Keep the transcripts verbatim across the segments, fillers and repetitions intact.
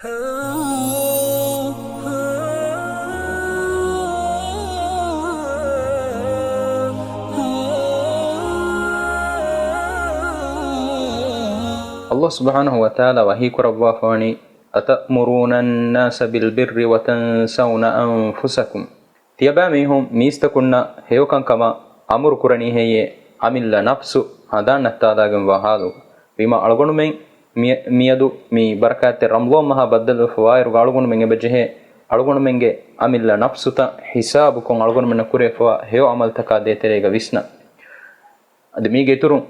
ﷲ ސުބްޙާނަހޫ ވަތަޢާލާ ވަޙީ ކުރައްވާފަވަނީ، أتأمرون الناس بالبر وتنسون أنفسكم. ތިޔަބައިމީހުން މީސްތަކުންނަށް ހެޔޮކަންކަމަށް އަމުރު ކުރަނީ ހެއްޔޭ؟ އަމިއްލަ ނަފްސު ހަނދާން ނައްތާލާގެންވާ ޙާލު. ވީމާ އަޅުގަނޑުމެން މި-، މިއަދު މި ބަރަކާތްތެރި ރަމަޟާން މަހާ ބައްދަލުވެފަ ވާއިރުގަ އަޅުގަނޑުމެން އެބަ ޖެހޭ އަޅުގަނޑުމެންގެ އަމިއްލަ ނަފްސުތައް ހިސާބުކޮށް އަޅުގަނޑުމެންނަށް ކުރެވިފަވާ ހެޔޮ ޢަމަލުތަކާ ދޭތެރޭގަ ވިސްނަން. އަދި މީގެ އިތުރުން،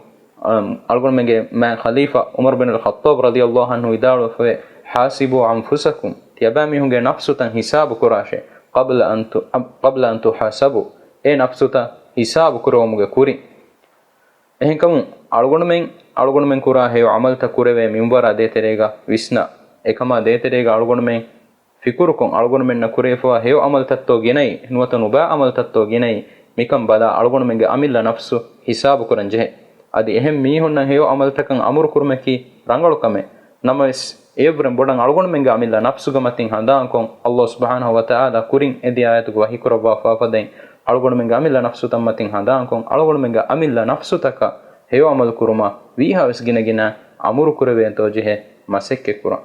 އަ، އަޅުގަނޑުމެންގެ މާތް ޚަލީފާ ޢުމަރު ބިނުލް ޚައްޠާބް ރަޟިޔަﷲ ޢަންހު ވިދާޅުވެފަވޭ، حاسبوا أنفسكم، ތިޔަބައިމީހުންގެ ނަފްސުތައް ހިސާބު ކުރާށޭ، قبل أن ت-، قبل أن تحاسبوا، އެ ނަފްސުތައް ހިސާބު ކުރެވުމުގެ ކުރިން. އެހެންކަމުން، އަޅުގަނޑުމެން، އަޅުގަނޑުމެން ކުރާ ހެޔޮ ޢަމަލުތައް ކުރެވޭ މިންވަރާ ދޭތެރޭގަ ވިސްނާ، އެކަމާ ދޭތެރޭގަ އަޅުގަނޑުމެން ފިކުރުކޮށް، އަޅުގަނޑުމެންނަށް ކުރެވިފަވާ ހެޔޮ ޢަމަލުތައްތޯ ގިނައީ، ނުވަތަ ނުބައި ޢަމަލުތައްތޯ ގިނައީ، މިކަން ބަލާ، އަޅުގަނޑުމެންގެ އަމިއްލަ ނަފްސު ހިސާބުކުރަން ޖެހޭ. އަދި އެހެން މީހުންނަށް ހެޔޮ ޢަމަލުތަކަށް އަމުރު ކުރުމަކީ ރަނގަޅު ކަމެއް. ނަމަވެސް، އެއަށްވުރެން ބޮޑަށް އަޅުގަނޑުމެންގެ އަމިއްލަ ނަފްސުގެ މަތިން ހަނދާންކޮށް، ﷲ ސުބްޙާނަހޫ ވަތަޢާލާ ކުރިން އެދި އާޔަތުގަ ވަޙީކުރައްވާފާފަދައިން، އަޅުގަނޑުމެންގެ އަމިއްލަ ނަފްސުތައް މަތިން ހަނދާންކޮށް، އަޅުގަނޑުމެންގެ އަމިއްލަ ނަފްސުތަކަށް ހެޔޮ ޢަމަލު ކުރުމަށް ވީހާވެސް ގިނަ ގިނަ އަމުރު ކުރެވޭންތޯ ޖެހޭ މަސައްކަތް ކުރަން.